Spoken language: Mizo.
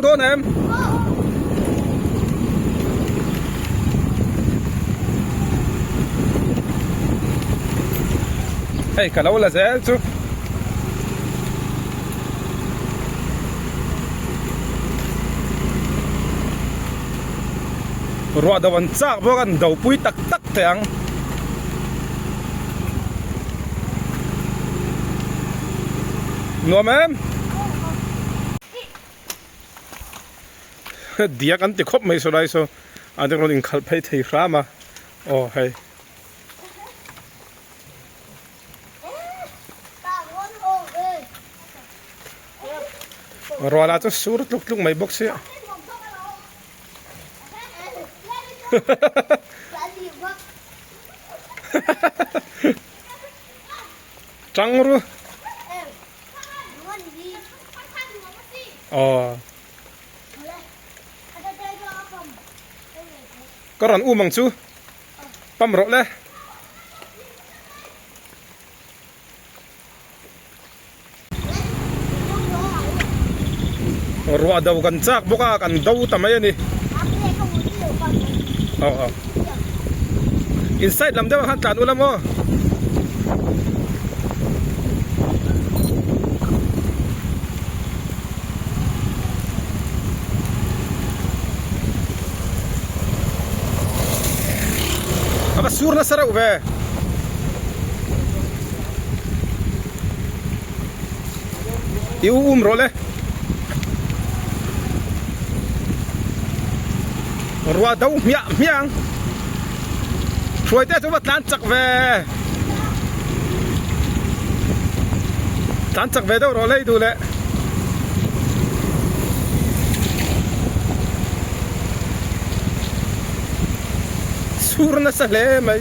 dawn em? Hei ka lo la zel chu. Ruah do an chak bawk a an do pui tak tak teh ang. Nuam em? Diak an ti khawp mai saw lai saw an rawn inkhalh phei thei hram a aw hei. Ruala chu sur tluk tluk mai bawk sia. Tang ru. Aw. Ka rawn um ang chu. Pam rawh le. Ruah do kan chak bawk a kan do ta mai a ni. Aw aw. Inside lam deuh ah khan tlan ula maw. A va sur nasa reuh ve. I u um rawh le. Ruah do hmiah hmiah ang. Hruai te chu va tlan chak ve. Tlan chak ve deuh rawh le i duh leh. Sur nasa hle mai.